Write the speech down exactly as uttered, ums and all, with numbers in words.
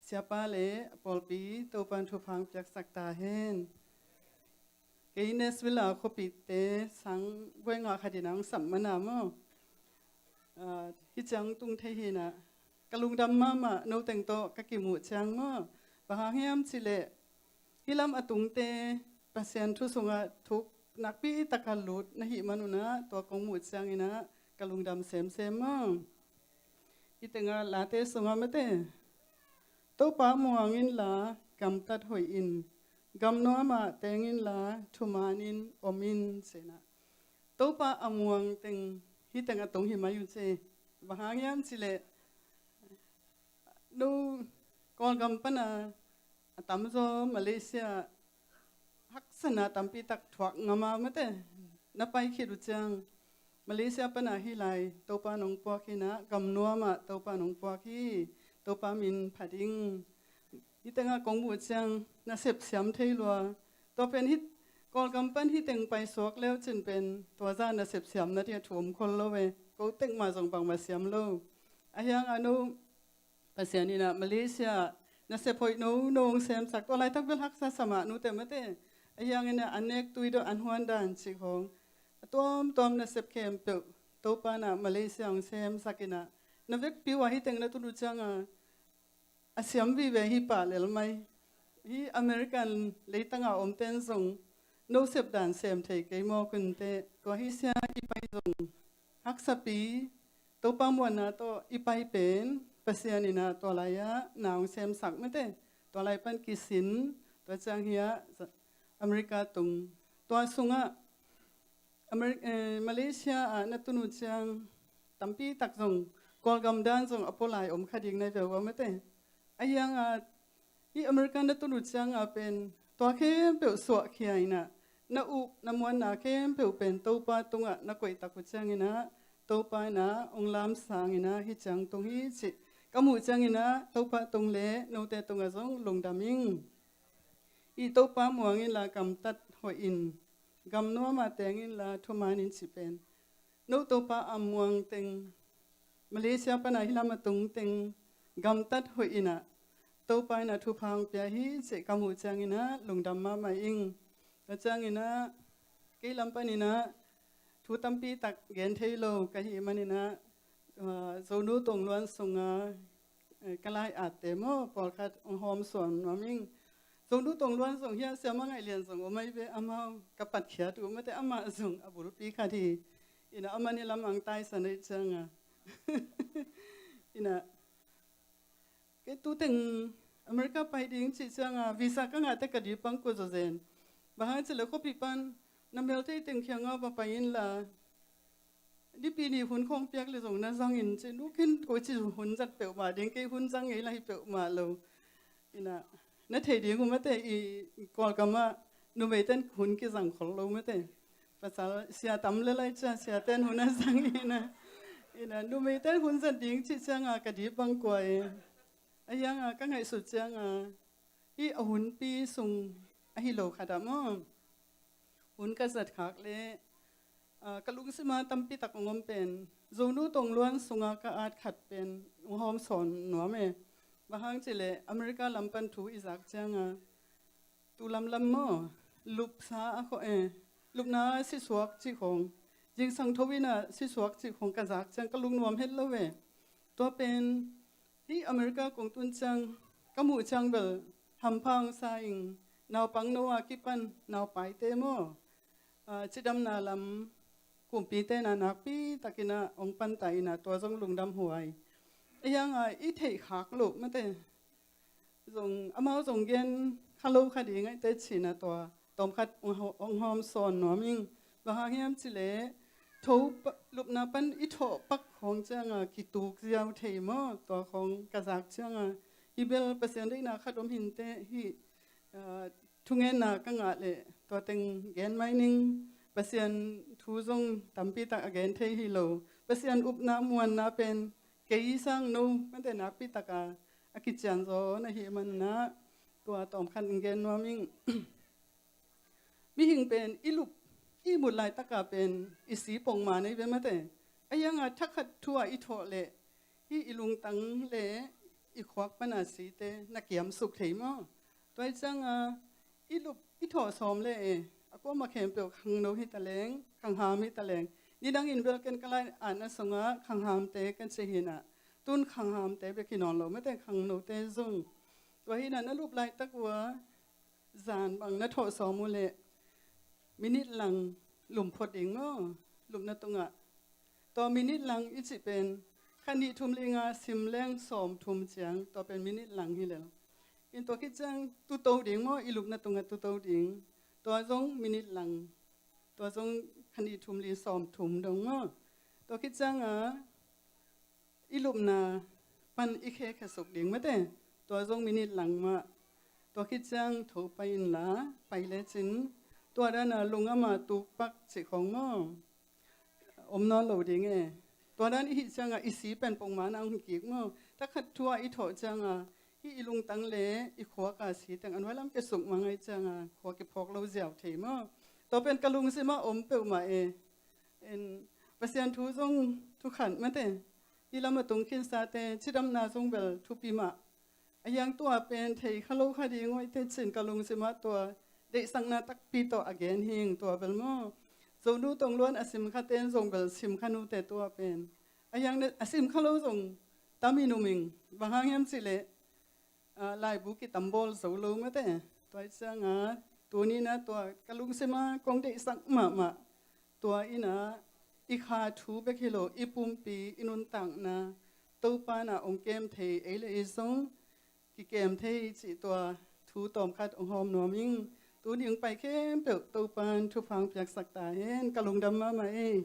Siapa le a pawlpi Topan thupha piaksak ta hen. Kei Nashville a khuapite sang buai nga khatin ang sam mana maw. Ah, hi ciang tung thei hina ka lungdam mahmah no teng tawh ka kimuh ciang maw. Bang hang hiam cileh hi lam a tungte Pasian thu sungah thuk nakpi taka lut na hih manunah tua kong muh cianginah ka lungdam semsem maw. Hi tengah late sungah mate Topa muang inla gamtat hoih in, gamnuamah teng inla thumanin om in cinah. Topa a muang teng hi teng a tung hi mai uh ci. Bang hang hiam cileh no Kawlgam pana a tamzaw Malaysia haksana tampi tak thuak ngama mate na pai khit uh ciang Malaysia pana hi lai Topa nong puak hinah gamnuamah Topa nong puak hi. Topa min pha ding. Hi tengah kong muh ciang na sepsiam thei lua. Tua pen hi Kawlgam pan hi teng pai suak leu cin pen tua za na sepsiam na dia thu om khol lo ve. Ko tek mah zong bangmah siam lo. A hiang a no Pasian inah Malaysia na sep hoih no no hong semsak tua laitak bel haksa samah nute mate. A hiang inah an nek tui deuh an huan dan cik hong a tuamtuam na sep khempeuh Topa inah Malaysia hong semsak inah na vekpi uh a hi teng na tun uh cianga a siam vive hi pah lel mai. Hi American leitanga omten zong no sep dan sem thei kei mawk unte tua hi sia i pai zong haksapi Topa muanna tawh i pai pen Pasian inah tua lai-ah na hong semsak mate. Tua lai pan kisin tua ciang hiah America tung tua sungah Ameri- eh, Malaysia ah na tun uh ciang tampi tak zong Kawlgam dan zong a pua lai om kha ding nai veu a mate. A hiang a hi America na tun uh cianga pen tua khempeuh suahkhia inah na uh na muanna khempeuh pen Topa tungah na koihtak uh cianginah Topa inah hong lamsang inah hi ciang tung hi cih ka muh cianginah Topa tung le note tungah zong lungdam ing. I Topa muang inla gamtat hoih in, gamnuamah teng inla thuman in ci pen no Topa a muang teng Malaysia pana hi lam a tung teng gamtat hoih inah Topa inah thupha hong pia hi cih ka muh cianginah lungdam mahmah ing. Tua cianginah kei lam paninah thu tampi tak gen thei lo ka hih maninah, ah, Zonu Tongluan sunga eh, ka lai atte maw pawlkhat hong hawm suan nuam ing. Zonu Tongluan zong hiah Siama Ngaih Lian zong om ai ve amau ka patkhiat uh mate amah zong a bulpi khat hi. Inah aman hi lam ang taisan ai cianga inah kei tu teng America pai ding cih cianga visa ka ngahte ka dipang kua zawzen. Bang hang cileh khuapi pan na melthei teng khiangah va pai inla nipi ni hun khawng piak le zong na zangin ci nu khin ko ci hun zat peuhmah ding kei hun zang ngei lai peuhmah lo. Inah na thei ding uh mate i Kawlgam ah numeiten hun kizang khol lo mate. Pasal sia tam le lai cia siaten hun a zang inah inah numeiten hun zat ding cih cianga ka dipang kua e. A hianga ka ngaihsut cianga hi a hunpi sung ahi lo khat ah maw. Hun ka zat khak le ah, ka lungsima tampi tak hong om pen Zonu Tongluan sunga ka at khat pen hong hawm sawn nuam e. Bang hang cileh America lam pan thu i zak cianga tu lamlam maw lupsa a khawh e lupna sisuak cih khong zingsang tho inah sisuak cih khong ka zak ciang ka lungnuam het lo e. Tua pen hi America kong tun ciang ka muh ciang bel hampha hong sa ing naupang no a kipan naupaite maw. Ah, cidamna lam kumpite na nakpi takinah hong panta inah tua zong lungdam huai. A hianga i theih khak loh mate zong amau zong gen kha lo kha ding aite cina tua tawmkhat hong haw- hong hawm sawn nuam ing. Bang hang hiam cileh tho pa- lupna pan i thawh pak khawng cianga kituk ziau thei maw tua khawng ka zak cianga hi bel Pasian deihna khat om hinte hi. Ah, thungenna ka ngah leh tua teng gen mai ning. Pasian thu zong tampi tak a gen thei hi lo. Pasian upna muanna pen kei sang no mate nakpi taka a kician zaw na hi manna tua tawmkhat in gen nuam ing. Mihing pen i lup i mut laitaka pen i si pongma nei ve mate. A hianga thakhat thu a i thawh leh hi i lungtang le i khuak pana site na kiamsuk thei maw? Tua hi cianga i lup i thawh sawm le e, a kuama khempeuh khangno hi taleng, khangham hi taleng. Nidangin bel ken ka lai-atna sungah khanghamte kan ci hinah, tun khanghamte bek hi nawn lo mate, khangnote zong. Tua hinah na lup laitak uh a zan bang na thawh sawm uh leh minit lang lum phot ding maw? Lupna tungah tua minit lang i cih pen kha nih thum li nga sim leng sawm thum ciang, tua pen minit lang hi lel. In tua khit ciang tuto ding maw? I lupna tungah tuto ding. Tua zong minit lang. Tua zong kha nih thum li sawm thum dong maw? Tua khit cianga i lupna pan i khe khesuk ding mate. Tua zong minit lang mah. Tua khit ciang tho pai inla, pai lecin tua dana lungama tukpak cih khong maw? Om nawn lo ding e. Tua dan i hih cianga i si pen pongmana hong kik maw? Takhat thua i thawh cianga hih i lungtang le i khuaka si teng an huailam kisuk mang ai cianga khua kiphawk lo ziau thei maw? Tua pen ka lungsimah om peuhmah e. In Pasian thu zong thukhat mate. Hih lam a tung khinsate cidamna zong bel thupi mah. A hiang tua pen thei kha lo kha ding uh ahi teh cin ka lungsimah tua deihsakna takpi tawh a gen hing tua bel maw? Zonu tong luan a sim kha ten zong bel sim kha nute tua pen. A hiang a sim kha lo zong tam i numing. Bang hang hiam cih leh laibu kitambawl zo lo mate. Tua hi cianga tunina tua ka lungsimah kong deihsak mahmah. Tua inah i kha thu bek hi lo, i pumpi, i nuntakna Topa na hong kem thei ei le ei zong kikem thei cih tua thu tawmkhat hong hawm nuam ing. Tuni hong pai khempeuh Topan thupha hong piaksak ta hen. Ka lungdam mahmah ei.